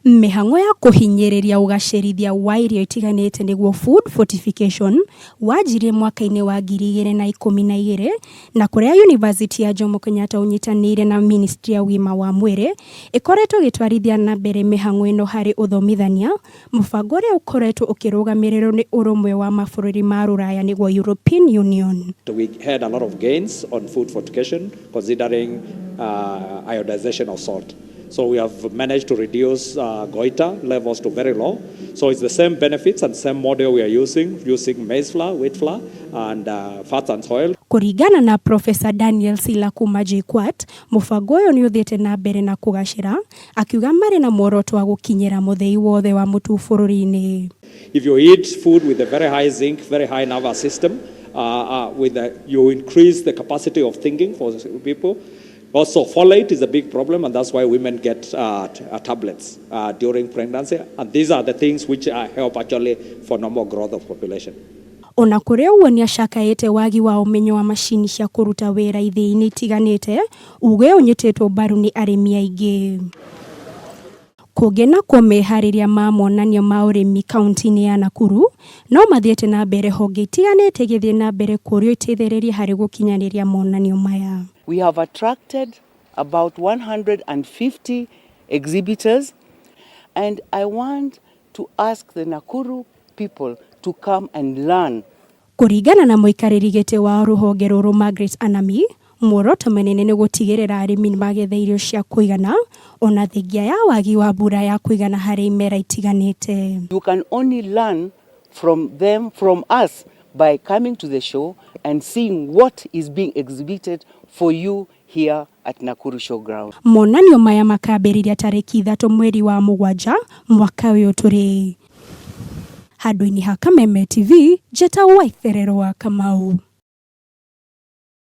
Mĩhang'o ya kũhinyĩrĩria ũgacĩrithia wa irio itiganĩte nĩguo food fortification wanjirie mwaka-inĩ wa 2012 na kũrĩa Yunivasĩtĩ ya Jomo Kenyatta ũnyitanĩire na Ministry ya ũgima wa mwĩrĩ ĩkoretwo ĩgĩtwarithia na mbere mĩhang'o ĩno harĩ ũthomithania, mũbango ũrĩa ũkoretwo ũkĩrũgamĩrĩrwo nĩ ũrũmwe wa mabũrũri ma rũraya nĩguo European Union. We had a lot of gains on food fortification considering iodization of salt. So we have managed to reduce goiter levels to very low. So it's the same benefits and same model we are using, using maize flour, wheat flour, and fats and oil. Kũringana na Professor Daniel Sila kuma JKUAT, mũbango ũyũ nĩ ũthiĩte na mbere na kũgacĩra, akiuga marĩ na muoroto wa gũkinyĩra mũthĩi wothe wa mũtu bũrũri-inĩ. If you eat food with a very high zinc, very high nervous system, you increase the capacity of thinking for people. Also, folate is a big problem, and that's why women get tablets during pregnancy. And these are the things which help actually for normal growth of population. Ona kũrĩ ũguo, nĩ acakaĩte wagi wa ũmenyo wa macini cia kũruta wĩra ithĩi-inĩ itiganĩte, uge ũnyitĩtwo mbaru nĩ arĩmi aingĩ. Kũngĩ nakuo, meharĩria ma monanio ma ũrĩmi kaunti-inĩ ya Nakuru no mathiĩte na mbere, honge itiganĩte igĩthiĩ na mbere kũrio iteithĩrĩrie harĩ gũkinyanĩria monanio maya. We have attracted about 150 exhibitors, and I want to ask the Nakuru people to come and learn. Kũringana na mũikarĩri gĩtĩ wa rũhonge rũrũ Margaret Anami, muoroto mũnene nĩ gũtigĩrĩra arĩmi nĩmagetha irio cia kũigana ona thengia ya wagi wa mbura ya kũigana harĩ imera itiganĩte. You can only learn from them, from us, by coming to the show and seeing what is being exhibited for you here at Nakuru Showground. Monanio maya makambĩrĩria tarĩki 3 mweri wa 7 mwaka ũyũ tũrĩ. Handũ-inĩ ha Kameme TV, njĩtagwo Waitherero wa Kamau.